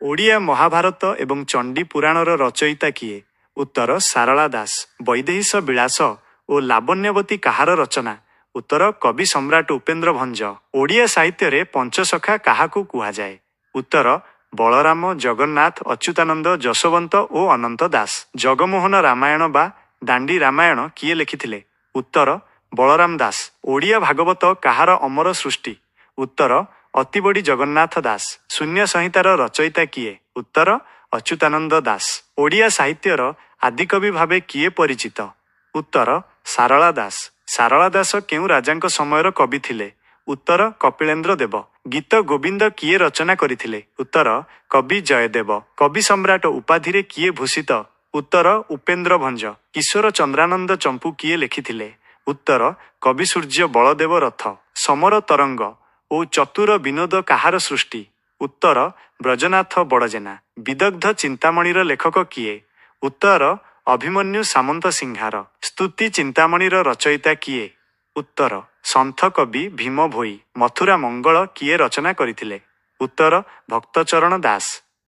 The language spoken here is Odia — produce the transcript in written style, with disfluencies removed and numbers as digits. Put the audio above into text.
ଓଡ଼ିଆ ମହାଭାରତ ଏବଂ ଚଣ୍ଡୀ ପୁରାଣର ରଚୟିତା କିଏ? ଉତ୍ତର, ସାରଳା ଦାସ। ବୈଦେହୀଶ ବିଳାସ ଓ ଲାବଣ୍ୟବତୀ କାହାର ରଚନା? ଉତ୍ତର, କବି ସମ୍ରାଟ ଉପେନ୍ଦ୍ର ଭଞ୍ଜ। ଓଡ଼ିଆ ସାହିତ୍ୟରେ ପଞ୍ଚସଖା କାହାକୁ କୁହାଯାଏ? ଉତ୍ତର, ବଳରାମ, ଜଗନ୍ନାଥ, ଅଚ୍ୟୁତାନନ୍ଦ, ଯଶୋବନ୍ତ ଓ ଅନନ୍ତ ଦାସ। ଜଗମୋହନ ରାମାୟଣ ବା ଦାଣ୍ଡି ରାମାୟଣ କିଏ ଲେଖିଥିଲେ? ଉତ୍ତର, ବଳରାମ ଦାସ। ଓଡ଼ିଆ ଭାଗବତ କାହାର ଅମର ସୃଷ୍ଟି? ଉତ୍ତର, ଅତିବଡ଼ି ଜଗନ୍ନାଥ ଦାସ। ଶୂନ୍ୟ ସଂହିତାର ରଚୟିତା କିଏ? ଉତ୍ତର, ଅଚ୍ୟୁତାନନ୍ଦ ଦାସ। ଓଡ଼ିଆ ସାହିତ୍ୟର ଆଦିକବି ଭାବେ କିଏ ପରିଚିତ? ଉତ୍ତର, ସାରଳା ଦାସ। ସାରଳା ଦାସ କେଉଁ ରାଜାଙ୍କ ସମୟର କବି ଥିଲେ? ଉତ୍ତର, କପିଳେନ୍ଦ୍ର ଦେବ। ଗୀତ ଗୋବିନ୍ଦ କିଏ ରଚନା କରିଥିଲେ? ଉତ୍ତର, କବି ଜୟଦେବ। କବି ସମ୍ରାଟ ଉପାଧିରେ କିଏ ଭୂଷିତ? ଉତ୍ତର, ଉପେନ୍ଦ୍ର ଭଞ୍ଜ। କିଶୋର ଚନ୍ଦ୍ରାନନ୍ଦ ଚମ୍ପୁ କିଏ ଲେଖିଥିଲେ? ଉତ୍ତର, କବି ସୂର୍ଯ୍ୟ ବଳଦେବ ରଥ। ସମର ତରଙ୍ଗ ଓ ଚତୁର ବିନୋଦ କାହାର ସୃଷ୍ଟି? ଉତ୍ତର, ବ୍ରଜନାଥ ବଡ଼ଜେନା। ବିଦଗ୍ଧ ଚିନ୍ତାମଣିର ଲେଖକ କିଏ? ଉତ୍ତର, ଅଭିମନ୍ୟୁ ସାମନ୍ତ ସିଂହାର। ସ୍ତୁତି ଚିନ୍ତାମଣିର ରଚୟିତା କିଏ? ଉତ୍ତର, ସନ୍ଥ କବି ଭୀମ ଭୋଇ। ମଥୁରା ମଙ୍ଗଳ କିଏ ରଚନା କରିଥିଲେ? ଉତ୍ତର, ଭକ୍ତଚରଣ ଦାସ।